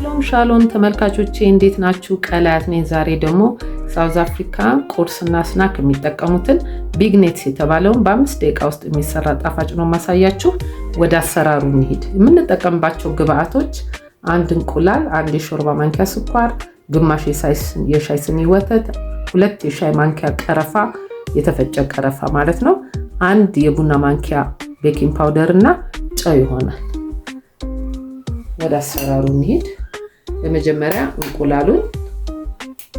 ሻሎም ሻሎም ተመልካቾቼ፣ እንዴት ናችሁ? ቀላያት ነኝ። ዛሬ ደግሞ South Africa ቁርስና snack የሚጠቀሙትን beignets የተባለውን በ5 ደቂቃ ውስጥ የሚሰራ ጣፋጭ ነው ማሳያችሁ። ወደ አሰራሩ እንሂድ። የምንጠቀምባቸው ግብአቶች አንድ እንቁላል፣ አንድ የሾርባ ማንኪያ ስኳር፣ ግማሽ የሻይ ስኒ ወተት፣ 2 የሻይ ማንኪያ ቀረፋ፣ የተፈጨ ቀረፋ ማለት ነው፣ አንድ የቡና ማንኪያ baking powder እና ጨው ይሆናል። ወደ አሰራሩ እንሂድ። በመጀመሪያ እንቁላሉን፣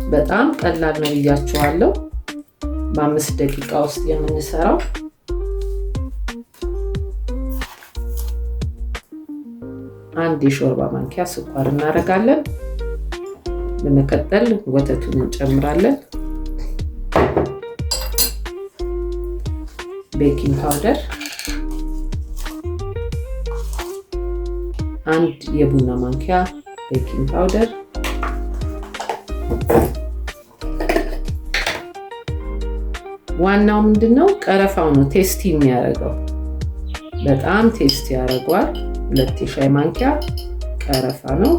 በጣም ቀላል ነው ብያችኋለሁ። በ5 ደቂቃ ውስጥ የምንሰራው፣ አንድ የሾርባ ማንኪያ ስኳር እናደርጋለን። በመቀጠል ወተቱን እንጨምራለን። Baking powder፣ አንድ የቡና ማንኪያ baking powder፣ ዋናው ምንድን ነው? ቀረፋው ነው tasty የሚያደርገው። በጣም tasty ያደርገዋል። 2 የሻይ ማንኪያ ቀረፋ ነው።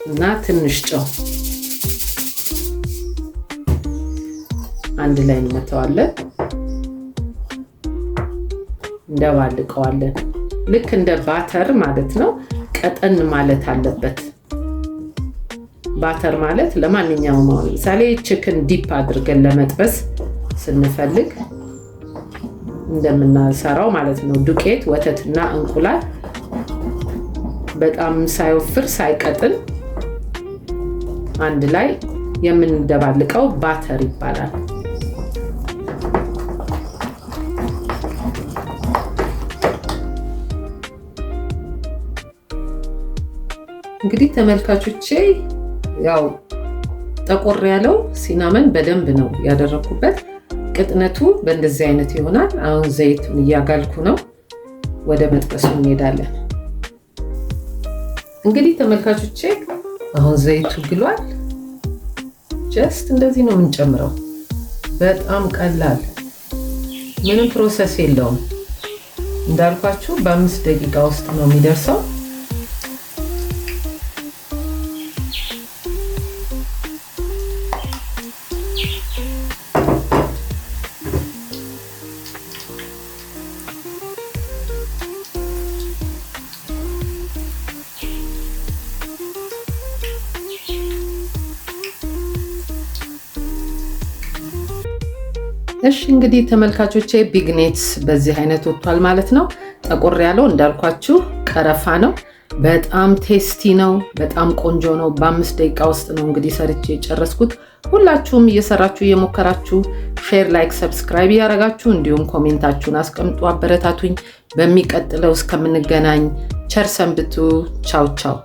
እና ትንሽ ጨው አንድ ላይ እንመተዋለን፣ እንደባልቀዋለን። ልክ እንደ batter ማለት ነው። ቀጠን ማለት አለበት። Batter ማለት ለማንኛውም፣ አሁን ለምሳሌ chicken dip አድርገን ለመጥበስ ስንፈልግ እንደምናሰራው ማለት ነው። ዱቄት፣ ወተትና እንቁላል በጣም ሳይወፍር ሳይቀጥን አንድ ላይ የምንደባልቀው batter ይባላል። እንግዲህ ተመልካቾቼ፣ ያው ጠቆር ያለው cinnamon በደንብ ነው ያደረኩበት። ቅጥነቱ በእንደዚህ አይነት ይሆናል። አሁን ዘይቱን እያጋልኩ ነው። ወደ መጥበሱ እንሄዳለን። እንግዲህ ተመልካቾቼ፣ አሁን ዘይቱ ግሏል። Just እንደዚህ ነው የምንጨምረው። በጣም ቀላል፣ ምንም process የለውም። እንዳልኳችሁ በ5 ደቂቃ ውስጥ ነው የሚደርሰው። እሺ እንግዲህ ተመልካቾቼ፣ beignets በዚህ አይነት ወጥቷል ማለት ነው። ጠቆር ያለው እንዳልኳችሁ ቀረፋ ነው። በጣም tasty ነው። በጣም ቆንጆ ነው። በ5 ደቂቃ ውስጥ ነው እንግዲህ ሰርቼ የጨረስኩት። ሁላችሁም እየሰራችሁ እየሞከራችሁ share፣ like፣ subscribe እያደረጋችሁ እንዲሁም comment ኣችሁን አስቀምጡ፣ አበረታቱኝ። በሚቀጥለው እስከምንገናኝ ቸር ሰንብቱ። ቻው ቻው።